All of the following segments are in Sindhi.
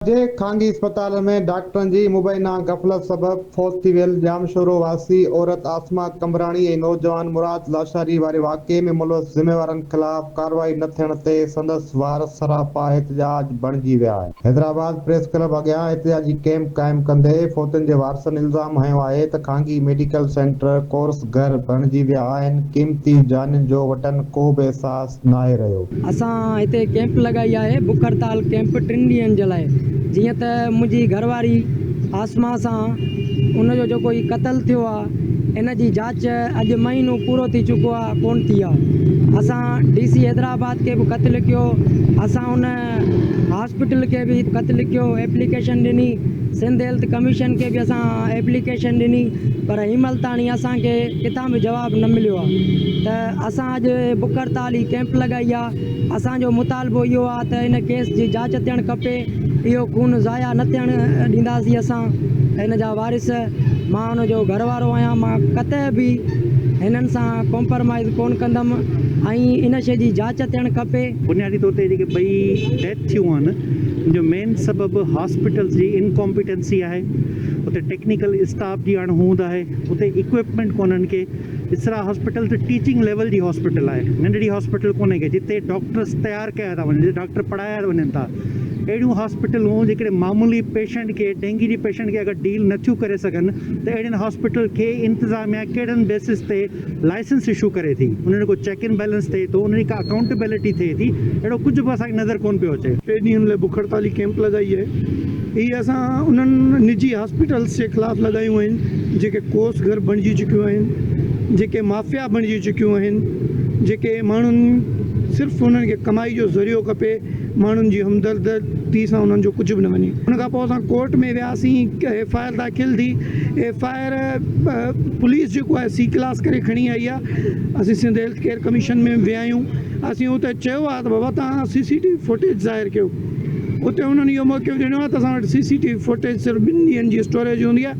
جي خانگي اسپتال ۾ ڊاڪٽرن جي مبينا غفلت سبب فوت ٿي ويل ڄامشورو واسي عورت عاصمه قمبراڻي ۽ نوجوان مراد لاشاري واري واقعي ۾ ملوث ذميوارن خلاف ڪارروائي نه ٿيڻ تي سندس وارث سراپا احتجاج بڻجي ويا آهن. حيدرآباد پريس ڪلب اڳيان احتجاجي ڪئمپ قائم ڪندي فوتين جي وارثن الزام هنيو آهي ته خانگي ميڊيڪل سينٽر ڪورس گهر بڻجي ويا آهن، قيمتي جانين جو وٽن ڪو به احساس ناهي رهيو. اسان هتي ڪئمپ لڳائي آهي بک هڙتال ڪئمپ ٽن ڏينهن جي لاء جيئن ته منهنجي گهر واري عاصمه سان ان جو جيڪو هي قتل ٿيو آ ان جي جاچ اڄ مهينو پورو ٿي چڪو آ ڪون ٿي آ اسان ڊي سي حيدرآباد کي به خط لکيو اسان ان هاسپيٽل کي به خط لکيو ايپليڪيشن ڏني سنڌ هيلٿ ڪميشن کي به اسان ايپليڪيشن ڏني پر هن مهل تاڻي اسان کي ڪٿان به جواب نه مليو آ ته اسان اڄ بک هڙتال هي ڪئمپ لڳائي آ، اسان جو مطالبو اهو آ ته ان ڪيس جي جاچ ٿيڻ کپي، اهو خون ضايع نه ٿيڻ ڏينداسين اسان هن جا وارث، مان ان جو گهر وارو آهيان مان قطعي به هنن سان ڪمپرمائيز ڪون ڪندم ۽ ان شي جي جاچ ٿيڻ کپي. بنيادي طور تي جيڪي ٻئي ڊيٿ ٿيون آهن ان جو مين سبب هاسپيٽلز جي انڪامپيٽنسي آهي، اتي ٽيڪنيڪل اسٽاف جي اڻ هوند آهي، اتي اڪوپمينٽ ڪونهن ڪي. اسرا هاسپيٽل ته ٽيچنگ ليول جي هاسپيٽل آهي ننڍڙي هاسپيٽل ڪونهي ڪي جتي ڊاڪٽرس تيار ڪيا ٿا وڃن جتي ڊاڪٽر پڙهايا وڃن ٿا اهڙيون هاسپيٽلون جيڪڏهن معمولي پيشنٽ کي ڊينگي جي پيشنٽ کي اگر ڊيل نٿيون ڪري سگهن ته اهڙين هاسپيٽل کي انتظاميا ڪهڙن بيسس تي لائسنس اشو ڪري ٿي انهن جو ڪو چيڪ اينڊ بيلنس ٿئي ٿو انهن جي ڪا اڪائونٽيبلٽي ٿئي ٿي اهڙو ڪجهه به اسان کي نظر ڪونه پيو اچي. ٽي ڏينهن لاء بک هڙتالي ڪئمپ لڳائي آهي اهي اسان انهن نجي هاسپيٽلس جي خلاف لڳايون آهن جيڪي ڪوس گهر بڻجي چڪيون آهن، جيڪي مافيا بڻجي چڪيون آهن، جيڪي ماڻهن صرف انهن کي ڪمائي جو ذريعو کپي، ماڻهن جي همدردي سان انهن جو ڪجهه به نه وڃي. ان کان پوء اسان ڪورٽ ۾ وياسين، ايف I R داخل ٿي، ايف I R police جيڪو آهي سي ڪلاس ڪري کڻي آئي آهي، اسين سنڌ هيلٿ ڪيئر ڪميشن ۾ ويا آهيون، اسين اتي چيو آهي ته بابا توهان سي سي ٽي وي فوٽيج ظاهر ڪيو. اتي انهن اهو موقف ڏنو آهي ته اسان وٽ سي سي ٽي وي فوٽيج صرف ٻن ڏينهن جي اسٽوريج هوندي آهي،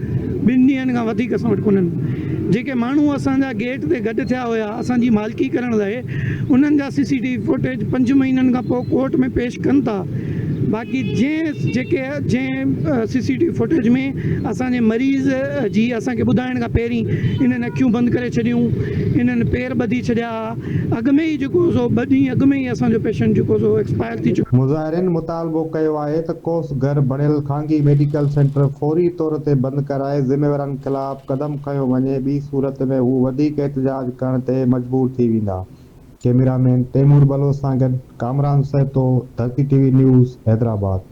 ٻن ڏينهن کان وڌيڪ اسان وٽ ڪونهن. جيڪي ماڻهو اسان جا گيٽ تي گڏ ٿيا هيا اسان جي مالڪي ڪرڻ لاء انهن جا سي سي ٽي وي فوٽيج پنج مهينن کان پوء ڪورٽ ۾ پيش ڪن ٿا باقي جنهن جيڪي جنهن سي سي ٽي وي فوٽيج ۾ اسان جي مريض جي اسان کي ٻڌائڻ کان پهرين انهن اکيون بند ڪري ڇڏيون انهن پير ٻڌي ڇڏيا. اڳ ۾ ئي جيڪو سو ٻه ڏينهن اڳ ۾ ئي اسان جو پيشنٽ جيڪو سو ايڪسپائر ٿي چڪو. مظاهرين مطالبو ڪيو آهي ته ڪوس گهر بڻيل خانگي ميڊيڪل سينٽر فوري طور تي بند ڪرائي ذميوارن خلاف قدم کنيو وڃي ٻي صورت ۾ هو وڌيڪ احتجاج ڪرڻ تي مجبور ٿي ويندا. ڪئميرا مين تيمور بلوچ سان گڏ Kamran Sahito, Dharti T V news, Hyderabad.